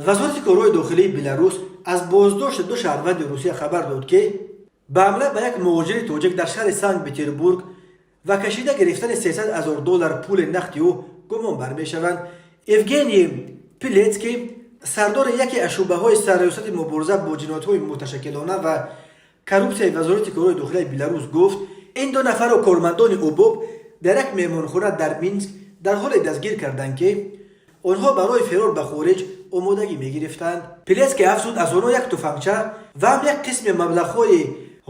Вазорати корҳои дохилии Беларус аз боздошти ду шаҳрванди Русия хабар дод, ки ба ҳамла ба як муҳоҷири тоҷик дар шаҳри Санкт Петербург ва кашида гирифтани 300 ҳазор доллар пули нақди ӯ гумон бармешаванд. Евгений Пилецкий, сардори яке аз шӯъбаҳои Сарриёсати мубориза бо ҷиноятҳои муташаккилона ва коррупсияи Вазорати корҳои дохилияи Беларус, гуфт, ин ду нафарро кормандони УБОП дар як меҳмонхона дар Минск дар ҳоле дастгир карданд, ки онҳо барои фирор ба хориҷ омодагӣ мегирифтанд. Пилецкий афзуд, аз онҳо як туфангча ва ҳам як қисми маблағҳои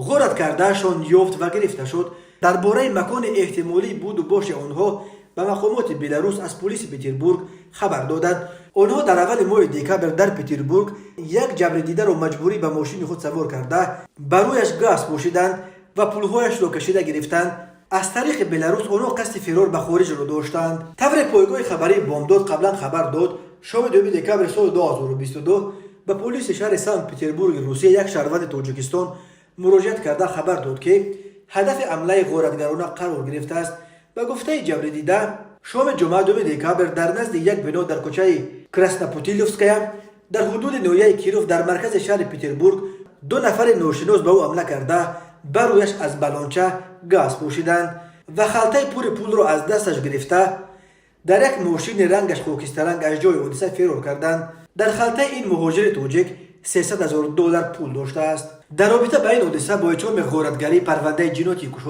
ғорат кардаашон ёфт ва гирифта шуд. Дар бораи макони эҳтимолии буду боши онҳо ба мақомоти Беларус аз полиси Петербург хабар доданд. Онҳо дар аввали моҳи декабр дар Петербург як ҷабрдидаро маҷбурӣ ба мошини худ савор карда, ба рӯяш газ пошиданд ва пулҳояшро кашида гирифтанд. Аз тариқи Беларус онҳо қасди фирор ба хориҷро доштанд. Тавре пойгоҳи хабарии Бомдод қаблан хабар дод, шоми 2 декабри соли 2022 ба полиси шаҳри Санкт Петербурги Русия як шаҳрванди Тоҷикистон муроҷиат карда, хабар дод, ки ҳадафи ҳамлаи ғоратгарона қарор гирифтааст. Ба гуфтаи ҷабрдида, шоми ҷумъа, 2 декабр, дар назди як бино дар кӯчаи Краснопутиловская дар ҳудуди ноҳияи Киров дар маркази шаҳри Петербург ду нафари ношинос ба ӯ ҳамла карда, ба рӯяш аз балонча газ пошиданд ва халтаи пури пулро аз дасташ гирифта, дар як мошини рангаш хокистаранг аз ҷои ҳодиса фирор карданд. Дар халтаи ин муҳоҷири тоҷик 300 ҳазор доллар пул доштааст. Дар робита ба ин ҳодиса бо иттиҳоми ғоратгарӣ парвандаи ҷиноятӣ кушода.